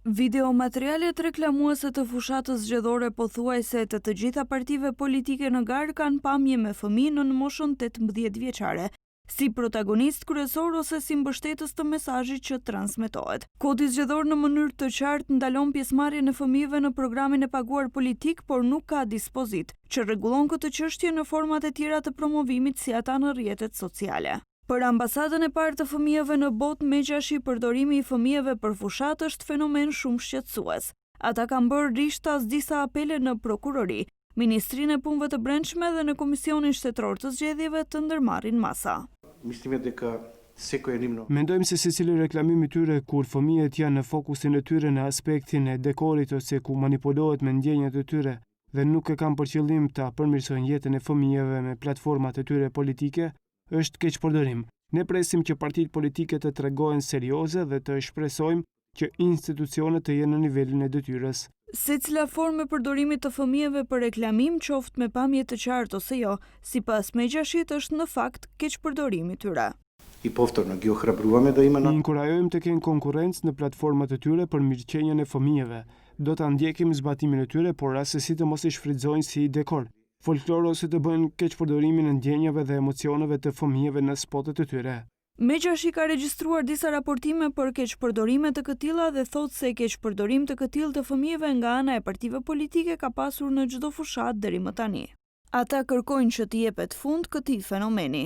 Video-materialet reklamuese të fushatës zgjedhore pothuajse të të gjitha partive politike në garë kanë pamje me fëmijë nën moshën 18 vjeçare, si protagonistë kryesorë ose si mbështetës të mesazhit që transmetohet. Kodi zgjedhor në mënyrë të qartë ndalon pjesëmarrjen e fëmijëve në programin e paguar politik, por nuk ka dispozitë që rregullon këtë çështje në format e tjera të promovimit si ata në rrjetet sociale. Për ambasadën e parë të fëmijëve në botë, Megjashi përdorimi i fëmijëve për fushatë është fenomen shumë shqetësues. Ata kanë bërë rishtas disa apele në prokurori, Ministrinë e Punëve të Brendshme dhe në Komisionin Shtetëror të Zgjedhjeve të ndërmarrin masa. Mislime deka sekое нивно Mendojmë se secili reklamim i tyre kur fëmijët janë në fokusin e tyre në aspektin e dekorit ose ku manipulohet me ndjenjat e tyre dhe nuk e kanë për qëllim ta përmirësojnë jetën e fëmijëve me platformat e tyre politike, është keqpërdorim. Ne presim që partitë politike të tregohen serioze dhe të shpresojmë që institucionet të jenë në nivelin e detyrës. Secila formë e përdorimit të fëmijëve për reklamim, qoftë me pamje të qartë ose jo, sipas Megjashit është në fakt keqpërdorim i tyre. И повторно ги охрабруваме да има I inkurajojmë të kenë konkurrencë në platformat e tyre për mirëqenien e fëmijëve. Do ta ndjekim zbatimin e tyre, por assesi të mos i shfrytëzojnë si dekor, folklor ose të bëjnë keqpërdorimin e ndjenjave dhe emocioneve të fëmijëve në spotet e tyre. Megjashi ka regjistruar disa raportime për keqpërdorime të këtilla dhe thotë se keqpërdorim të këtillë të fëmijëve nga ana e partive politike ka pasur në çdo fushatë deri më tani. Ata kërkojnë që t'i jepet fund këtij fenomeni.